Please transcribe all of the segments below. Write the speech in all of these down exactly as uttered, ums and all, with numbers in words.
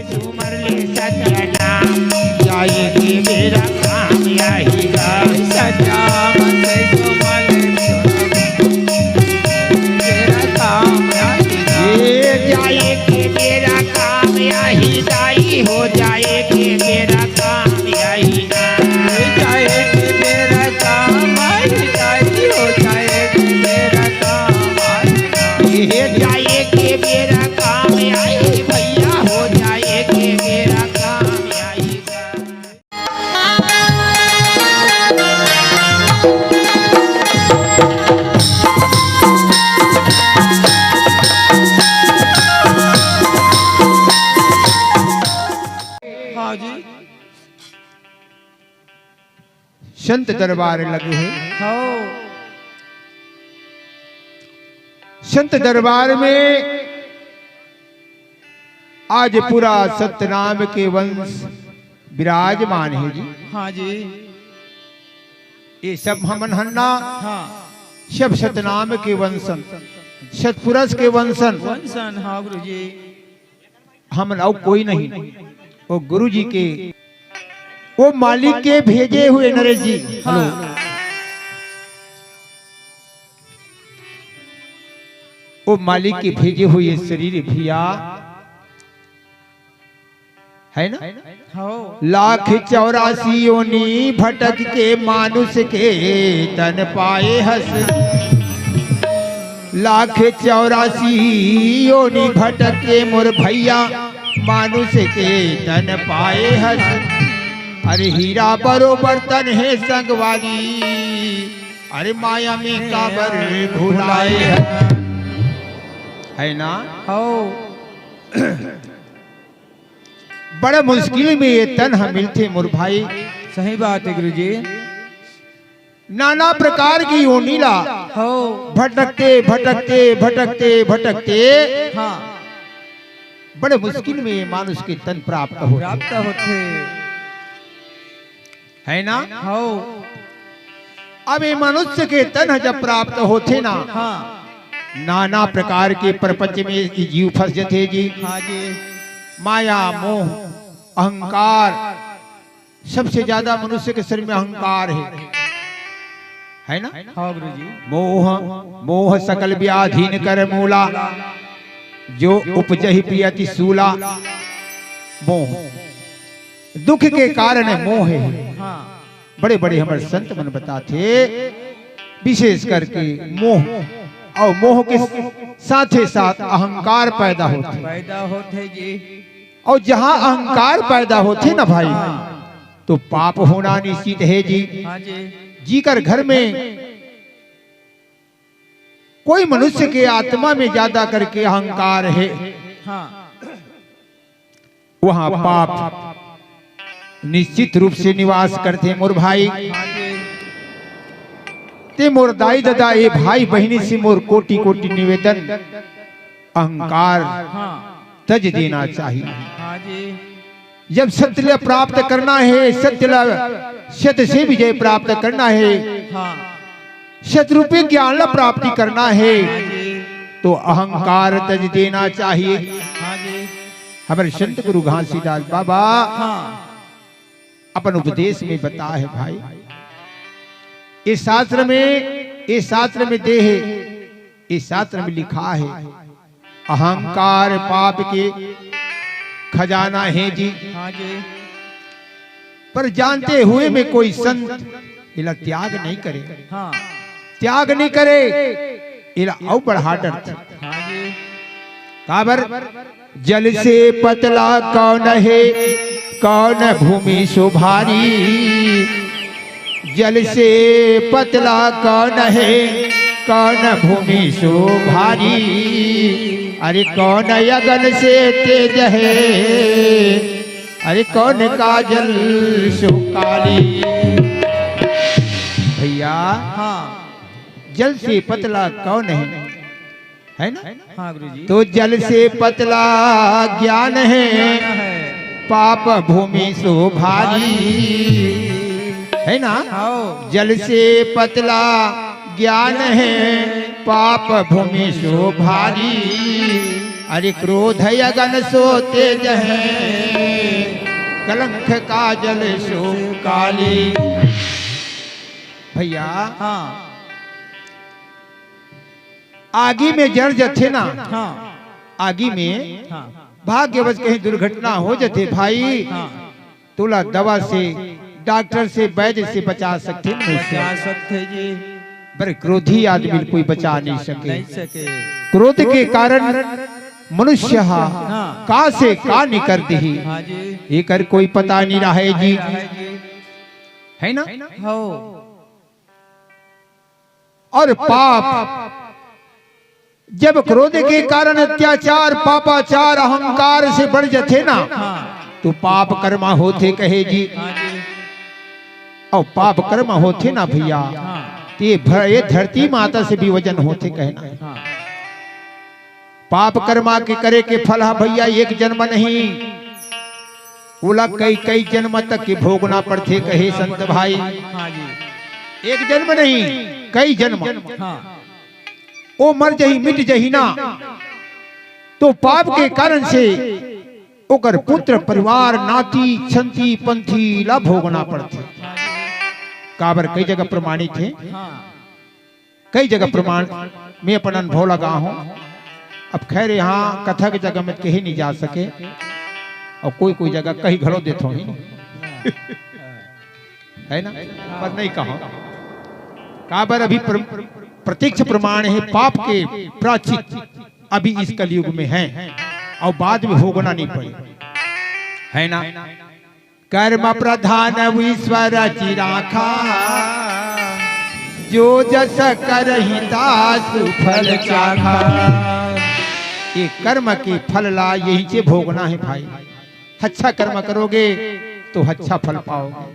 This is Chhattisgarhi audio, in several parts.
सुमर ले सतनाम, जाए के बेरा काम आही गा। सतनाम से सुमर ले बेरा काम आही गा। ए, जाए के बेरा काम आही दाई हो, जाए के बेरा काम आही गा। जाए के बेरा काम आही दाई हो, जाए के बेरा काम आही गा। ए, जाए के बेरा काम आही भैया हो, जाए के बेरा काम आही गा। हाँ जी। संत दरबार लगे हे। हाँ। संत दरबार में आज पूरा सतनाम के वंश विराजमान हे जी। हाँ जी। ये सब हमन हन ना, हाँ। सब सतनाम के वंशन, सतपुरुष के वंशन। वंशन, हाँ गुरु जी। हमन अउ कोई नहीं, वो गुरु जी के, वो मालिक के भेजे हुए नरेश जी। हाँ। हेलो। वो मालिक के भेजे हुए शरीर भैया, है ना? हो। लाख चौरासी योनि भटक के मानुष के तन पाए हस। लाख चौरासी योनि भटक के मोर भैया मानुष के तन पाए हस। अरे हीरा बरोबर तन हे संगवारी, अरे माया में काबर भुलाए हस। है ना? हो। बड़ा मुश्किल में ये तन ह मिलथे मोर भाई। सही बात है गुरु जी। नाना प्रकार की योनि ला हो। भटकते, भटकते, भटकते, भटकते हाँ। बड़े मुश्किल में ये मानुष के तन प्राप्त होथे। प्राप्त होथे। है ना? हो। अब ये मनुष्य के तन ह जब प्राप्त होथे ना, हाँ। नाना प्रकार के प्रपंच में ये जीव फंस जथे जी। हाँ जी। माया, मोह, अहंकार, सबसे ज्यादा मनुष्य के शरीर में अहंकार है, है ना? हाँ गुरु जी। मोह, मोह सकल व्याधिन कर मूला, जो उपजहि पियति सूला। मोह, दुख के कारण मोह है। हाँ। बड़े बड़े हमर संत मन बताथे, विशेष करके मोह, और मोह के साथे साथ अहंकार पैदा होथे। पैदा होथे जी। और जहाँ अहंकार पैदा होथे ना भाई, हाँ। तो पाप होना निश्चित है जी। हाँ जी। जीकर घर में कोई मनुष्य के आत्मा में ज्यादा करके अहंकार है, हाँ। वहाँ पाप निश्चित रूप से निवास करथे मोर भाई। हाँ जी। ते मोर दाई ददा, ए भाई बहिनी से मोर कोटि कोटि निवेदन, अहंकार हाँ। तज देना चाहिए। हाँ जी। जब सत्य ला प्राप्त करना है, सत्य ला, सत्य से विजय प्राप्त करना है, हाँ। सत रूपी ज्ञान ला प्राप्ति करना है, हाँ जी। तो अहंकार तज देना चाहिए। हाँ जी। हमर संत गुरु घासीदास बाबा हाँ। अपन उपदेश में बताए हे भाई, ये शास्त्र में, ये शास्त्र में दे हे, ये शास्त्र में लिखा है, अहंकार पाप के खजाना है जी। हाँ जी। पर जानते हुए में कोई संत एला त्याग नहीं करे। हाँ। त्याग नहीं करे, एला अउ बढ़ा डरथे। हाँ जी। काबर? जल से पतला कौन है, कौन भूमि सो भारी? जल से पतला कौन है, कौन भूमि सो भारी? अरे कौन अगन से तेज है, अरे कौन काजल सो काली? भैया, हाँ। जल से पतला कौन है, है ना? हाँ गुरु जी। तो जल से पतला ज्ञान है, ज्ञान है। पाप भूमि सो भारी, है ना? हाँ। जल से पतला ज्ञान है, पाप भूमि सो भारी। अरे क्रोध अगन सो तेज है, कलंक काजल सो काली। भैया, हाँ आगी में जर जथे ना, हाँ आगी में हाँ भाग्यवश कहीं दुर्घटना हो जथे भाई, हाँ तोला दवा से, डॉक्टर से, वैद्य से बचा सकथे मनुष्य, बचा सकथे जी। पर क्रोधी आदमी ल कोई बचा नहीं सके। नहीं सके। क्रोध के कारण मनुष्य हा हाँ का से का निकर दिही, हाँ जी। एकर कोई पता नहीं रहे जी, है जी। है ना? हो और पाप, जब क्रोध के कारण अत्याचार, पापाचार, अहंकार से बढ़ जथे ना, हाँ तो पाप कर्मा होथे कहे जी। हाँ जी। और पाप कर्मा होथे ना भैया, हाँ तो ये भ-, ये धरती माता से भी वजन होथे कहना। हाँ पाप कर्मा के करे के फल हा भैया एक जन्म नहीं, ओला कई कई जन्म तक के भोगना पड़थे कहे संत भाई। हाँ जी। एक जन्म नहीं, कई जन्म। हाँ ओ मर जही, मिट जही ना, तो पाप के कारण से ओकर पुत्र, परिवार, नाती, छंती, पंथी ला भोगना पड़थे। काबर कई जगह प्रमाणित हे, हाँ कई जगह प्रमाण में अपन अनुभव लगा हूँ। अब खैर यहाँ कथा के जगह में कहीं नहीं जा सके, और कोई कोई जगह कहीं घलो देथो ही, है ना, पर नहीं कहा। काबर अभी प्र-, प्रत्यक्ष प्रमाण है पाप के प्राचित अभी इस कलयुग में है, और बाद में भोगना नहीं पड़े, है ना? कर्म प्रधान ईश्वर चिराखा, जो जस करही तासु फल चाखा। ये कर्म के फल ला यहीं से भोगना है भाई। अच्छा कर्म करोगे तो अच्छा फल पाओगे,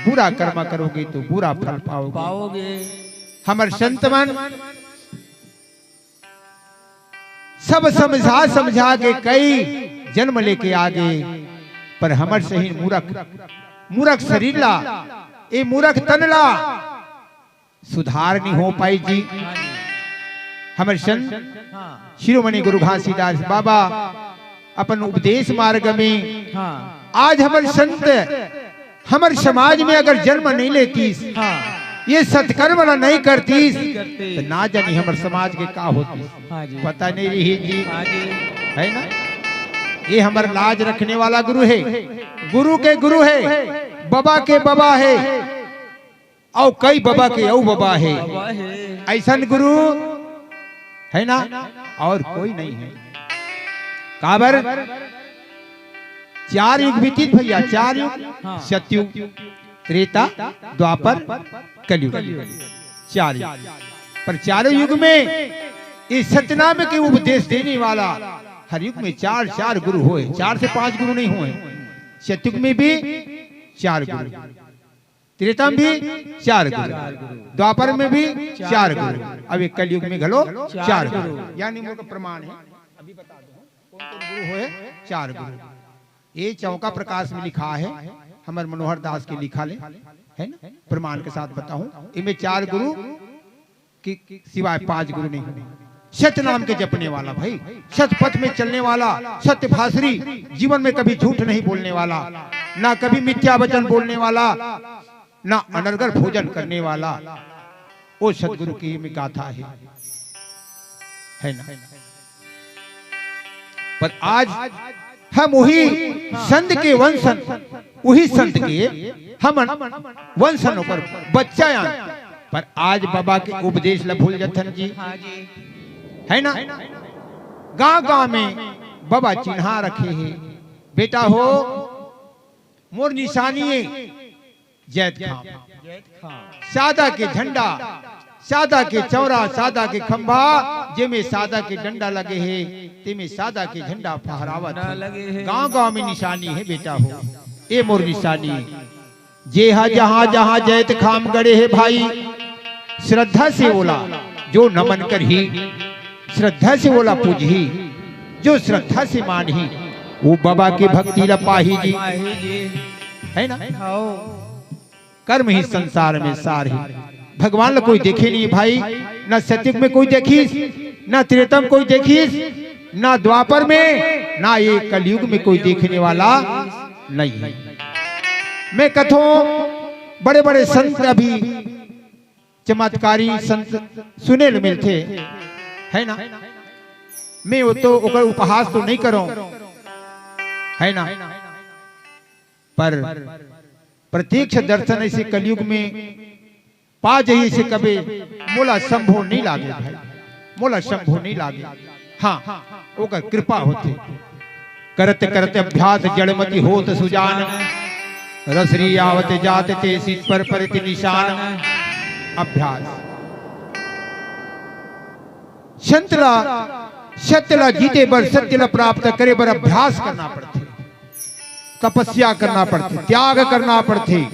बुरा कर्म करोगे तो बुरा फल पाओगे। पाओगे। हमर संत मन सब समझा समझा के कई जन्म लेके आ गे, पर हमर सही मूरख, मूरख शरीर ला, ए मूरख तन ला सुधार नहीं हो पाई जी। हमर संत हाँ शिरोमणि गुरु घासीदास बाबा अपन उपदेश मार्ग में हाँ आज हमर संत हमर समाज में अगर जन्म नहीं लेतीस, हाँ ये सत्कर्म ला नहीं करतीस, करतीस। तो ना जानी हमर समाज के का होतीस, हाँ जी। पता नहीं रही जी, हाँ जी। है ना? ये हमर लाज रखने वाला गुरु है, गुरु के गुरु है, बाबा के बाबा है, और कई बाबा के अउ बाबा है। बाबा है। ऐसन गुरु है ना, और कोई नहीं है। काबर? चार युग बीतिस भैया, चार युग। हाँ। सतयुग, त्रेता, द्वापर, कलयुग। कलयुग। चार युग। पर चारों युग में इस सतनाम के उपदेश देने वाला हर युग में चार चार गुरु होए, चार से पांच गुरु नहीं होए। सतयुग में भी चार गुरु, त्रेता में भी चार गुरु, द्वापर में भी चार गुरु, अब एक कलयुग में घलो चार गुरु। यानी मोर का प्रमाण है, अभी बता दो कौन कौन गुरु होए। चार गुरु, ये चौका प्रकाश में लिखा है, हमर मनोहर दास के लिखा ले, है ना? प्रमाण के साथ बताऊं, इनमें चार गुरु के सिवाय पांच गुरु नहीं होने। सत्य नाम के जपने वाला भाई, सत पथ में चलने वाला, सत्य भाषरी, जीवन में कभी झूठ नहीं बोलने वाला, ना कभी मिथ्या वचन बोलने वाला, ना अनर्गल भोजन करने वाला, वो सतगुरु की में गाथा है, है ना? पर आज हम वही संत के वंशन, वही संत के हमन वंशन ओकर बच्चा आन। पर आज बाबा के उपदेश ला भूल जथन जी, हाँ जी। है ना? गांव गांव में बाबा चिन्हा रखे हे, बेटा हो, मोर निशानी है जैत खाम। हाँ। सादा के झंडा, सादा के चौरा, सादा के खंभा, जेमे सादा के डंडा लगे हे, तेमे सादा के झंडा फहरावत झंडा हे। लगे हे। गांव गांव में निशानी है बेटा हो, ए मोर निशानी। जे हा जहां जहां जैत खाम गड़े हे भाई, श्रद्धा से ओला जो नमन करही, श्रद्धा से ओला पूजही, जो श्रद्धा से मानही, वो बाबा के भक्ति ला पाही जी, पाही जी। है ना? हाओ। कर्म ही संसार में सार ही। भगवान ला कोई देखे नहीं भाई, ना सतयुग में कोई देखिस, ना त्रेता में कोई देखिस, ना द्वापर में, ना ये कलयुग में कोई देखने वाला नहीं है। मैं कथों, बड़े बड़े संत अभी चमत्कारी संत सुने ल मिलथे, है ना? मैं वो तो ओकर उपहास तो नहीं करों, है ना? पर प्रत्यक्ष दर्शन ऐसे कलयुग में पा जही से कबे मोला संभव नहीं लागे भाई, मोला संभव नहीं लागे। हाँ, ओकर कृपा होथे। करत करत अभ्यास जड़मति होत सुजान, रसरी आवत जात ते सित पर परत निशान। अभ्यास। संत ला, सत्य ला जीते बर, सत्य ला प्राप्त करे बर अभ्यास करना पड़थे, तपस्या करना पड़थे, त्याग करना पड़थे,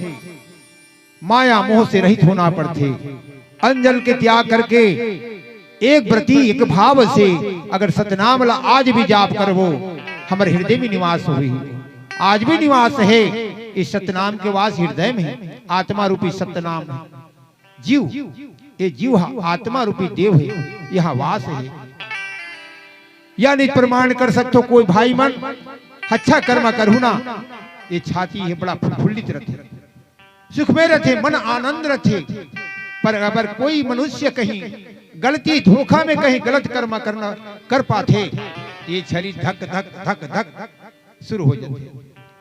माया मोह से रहित होना पड़थे। अन्न जल के त्याग करके एक व्रती, एक भाव से अगर सतनाम ला आज भी जाप करबो, हमर हृदय में निवास होही। आज भी निवास है इस सतनाम के, वास हृदय में, आत्मा रूपी सतनाम। जीव, ये जीव हा आत्मा रूपी देव है, यहाँ वास है। यानी प्रमाण कर सकथो कोई भाई मन, अच्छा कर्म करहू ना, ये छाती है बड़ा प्रफुल्लित रथे, सुख में रथे, मन आनंद रथे। पर अगर कोई मनुष्य कहीं गलती, धोखा में कहीं गलत कर्म करना, कर पाथे, ये छरी धक धक धक धक शुरू हो जाथे।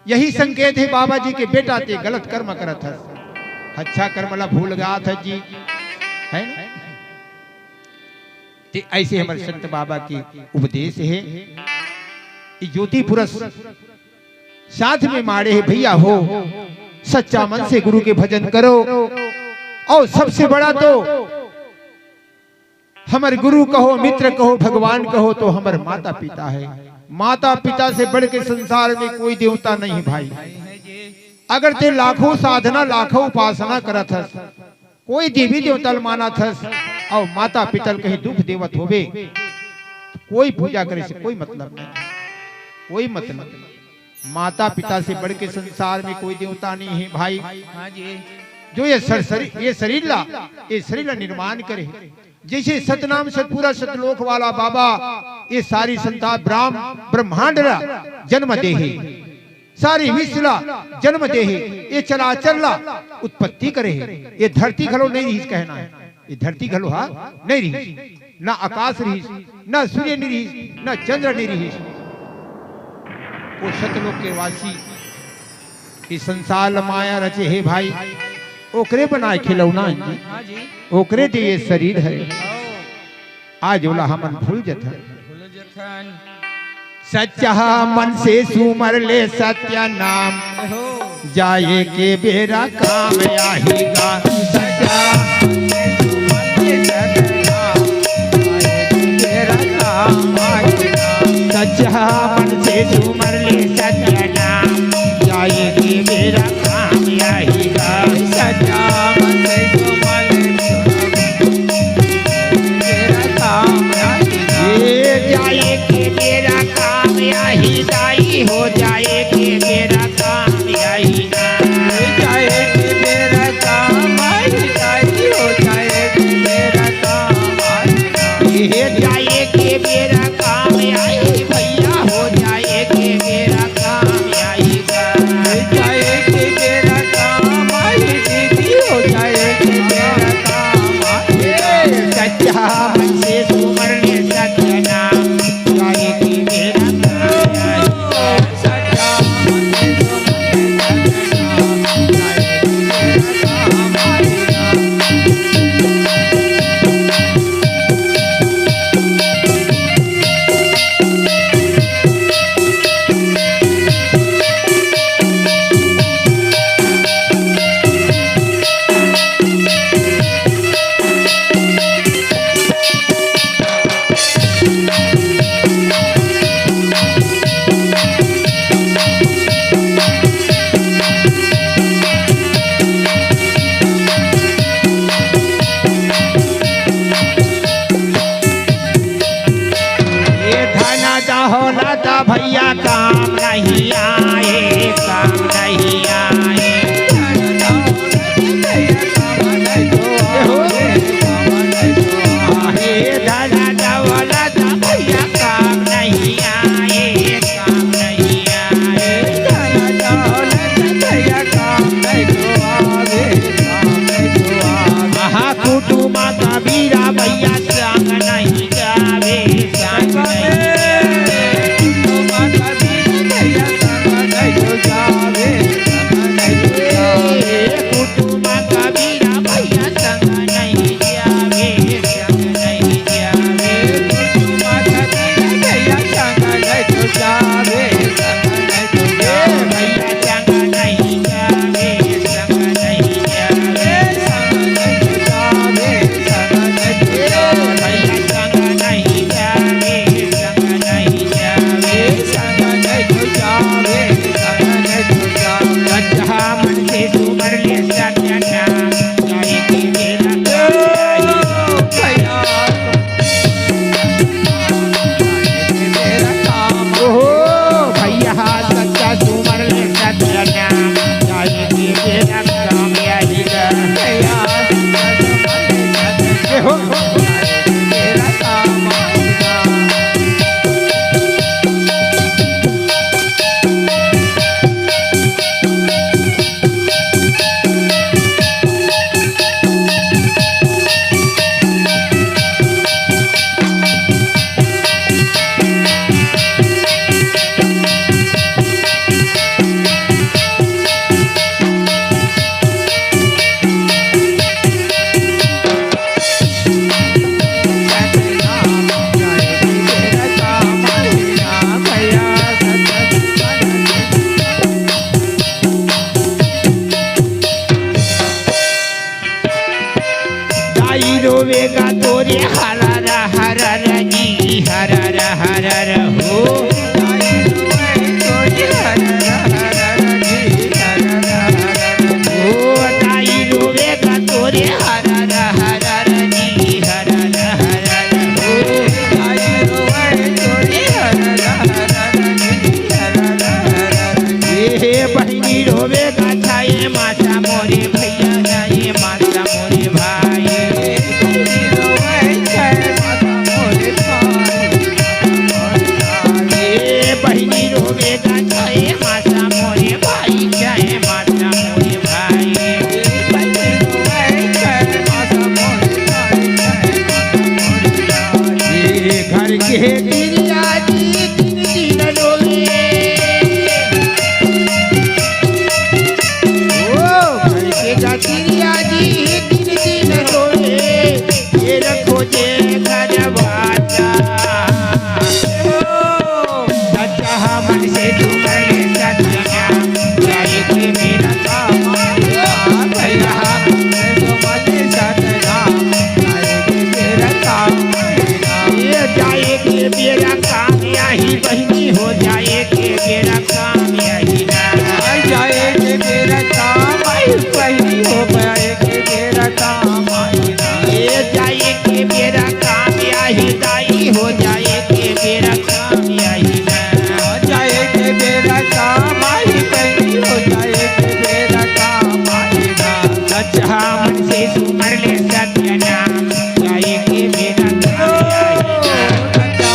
यही संकेत है बाबा जी के, बेटा ते गलत कर्म करत हस, अच्छा कर्म ला भूल गा था जी, है ना? ते ऐसे हमर संत बाबा के उपदेश है। ये ज्योति पुरस साथ में माड़े है, भैया हो, सच्चा मन से गुरु के भजन करो। और सबसे बड़ा तो हमर गुरु कहो, मित्र कहो, भगवान कहो, तो हमर माता पिता है। माता पिता से बढ़ के संसार में कोई देवता नहीं है भाई। अगर ते लाखों साधना, लाखों उपासना करत हस, कोई देवी देवता ल मानत हस, और माता पिता ल कहीं दुख देवत होबे, कोई पूजा करे से कोई मतलब नहीं, कोई मतलब। माता पिता से बढ़ के संसार में कोई देवता नहीं है भाई। हाँ जी। जो ये सर-, शरीर, ये शरीर ला, ये शरीर ला निर्माण करे, जैसे सतनाम सतपुरा सतलोक वाला बाबा ये सारी संसार ब्राह्म-, ब्रह्मांड ला जन्म दे है, सारी विश्व ला जन्म दे है, ये चराचर ला उत्पत्ति करे है। ये धरती घलो नहीं रहिस कहना है, ये धरती घलो हा नहीं रहिस, ना आकाश रहिस, ना सूर्य नहीं रहिस, ना चंद्र नहीं रहिस। वो सतलोक के वासी इस संसार ल माया रचे हे भाई, ओकरे बनाए खिलौना है जी, हाँ जी। ओकरे दे ये शरीर है। आज ओला हमन भूल जथन। भूल जथन। सच्चा मन से सुमर ले सत्य नाम, हो। जाए के बेरा काम आही गा। सच्चा मन से सुमर ले सत्य नाम, जाए के बेरा काम आही गा। सच्चा मन से सुमर ले सत्य नाम, जाए के बेरा काम आही गा। सच्चा मन से सुमर ले सत्य नाम, बेरा काम आही गा। ए, जाए के बेरा काम आही दाई हो, जाए के बेरा काम आही ना। जाए के बेरा काम आही दाई हो, जाए के बेरा काम आही ना। ए, जाए के बेरा काम आही भैया हो, जाए के बेरा काम आही ना। जाए के बेरा काम आही दीदी हो, जाए के बेरा काम आही। सच्चा मन से सुमर ले सत्य नाम, जाए के बेरा काम आही। ये धन दौलत भैया काम नहीं आए, काम नहीं आए। हे धन दौलत भैया काम नहीं हरर हो। ओ दाई रोवे गा तोरे हरर हरर जी, हरर हरर हो। ए बहिनी रोवे गा छाए माता मोरे भैया, छाए माता मोरे भाई। ए बहिनी रोवे गा छाए माता मोरे भाई, छाए माता मोरे भाई। ए घर के तिरिया जी तीन दिन रोवे। ओ घर के तिरिया जी तीन दिन रोवे। ये रखो जे घर बाजा। ओ सच्चा मन से तू कर ले सत्य नाम, जाए के बेरा काम आएगा। भैया, मन से तू कर ले सत्य नाम, जाए के बेरा काम आएगा। ये जाए के बेरा काम आही बहिनी हो, जाए के बेरा काम आही ना। जाए के बेरा काम आही बहिनी हो, जाए के बेरा काम आही ना। ये जाए के बेरा काम आही दाई हो, जाए के बेरा काम आही ना। जाए के बेरा काम आही बहिनी हो, जाए के बेरा काम आही ना। सच्चा मन से सुमर ले सत्य नाम, जाए के बेरा काम आही ना। सच्चा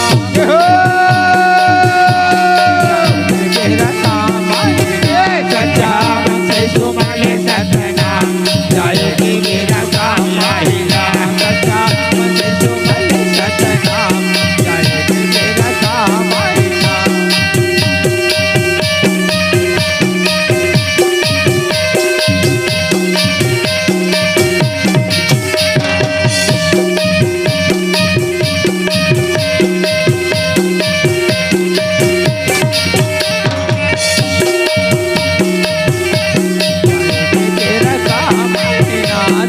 मन से सुमर ले सत्य नाम, जाए के बेरा काम आही ना। सच्चा मन से सुमर ले सत्य नाम, जाए के बेरा काम आही ना।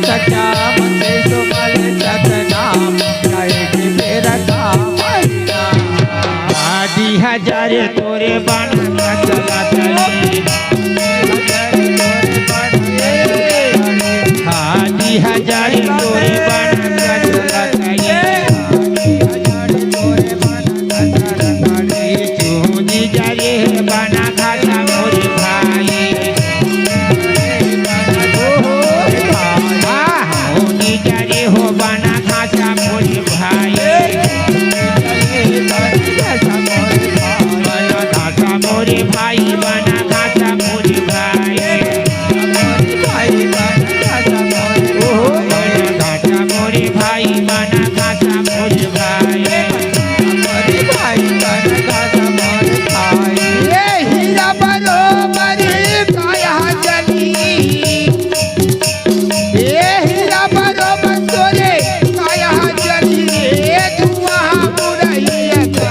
सच्चा मन से सुमर ले सत्य नाम, जाए के बेरा काम आही ना। आधी हजार तोरे बना का चला चली। आधी हजार तोरे बना का चला चली। चूंदी जरे बना घाटा मोरे भाई। चूंदी जरे हो बना घाटा मोरे भाई। बना घाटा मोरे भाई, बना घाटा मोरे भाई। ओहो, बना घाटा मोरे भाई, बना घाटा मोरे भाई। ए हीरा बरोबर काया जली। ए हीरा बरोबर तोरे काया जली रे, धुआं बुरैया का।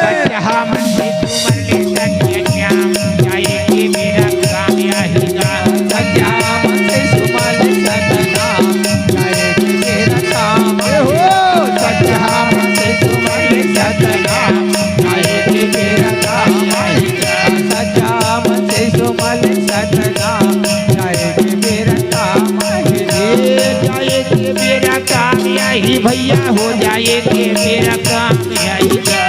सच्चा मन से सुमर ले सत्य नाम, जाए के बेरा काम आही ना। सच्चा मन से सुमर ले सत्य नाम, जाए के बेरा काम आही ना। सच्चा मन से सुमर ले सत्य नाम, जाए के बेरा काम आही ना। सच्चा मन से सुमर ले सत्य नाम, जाए के बेरा काम आही ना। ए, जाए के बेरा काम आही भैया हो, जाए के बेरा काम आही ना।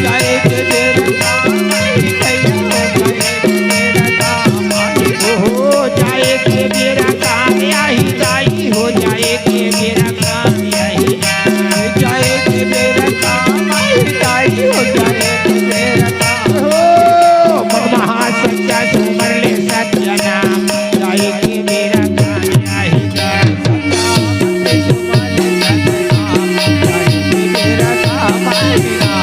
जाए के बेरा काम आही भैया हो, जाए के बेरा काम आही। ओहो, जाए के बेरा काम आही दाई हो, जाए के बेरा काम आही ना। जाए के बेरा काम आही दाई हो, जाए के बेरा काम। ओहो, महा सच्चा सुमर ले सत्य नाम, जाए के बेरा काम आही ना। सच्चा मन से सुमर ले सत्य नाम, जाए के बेरा काम आही ना।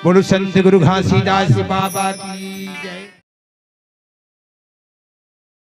बोलो संत गुरु घासीदास बाबा की जय।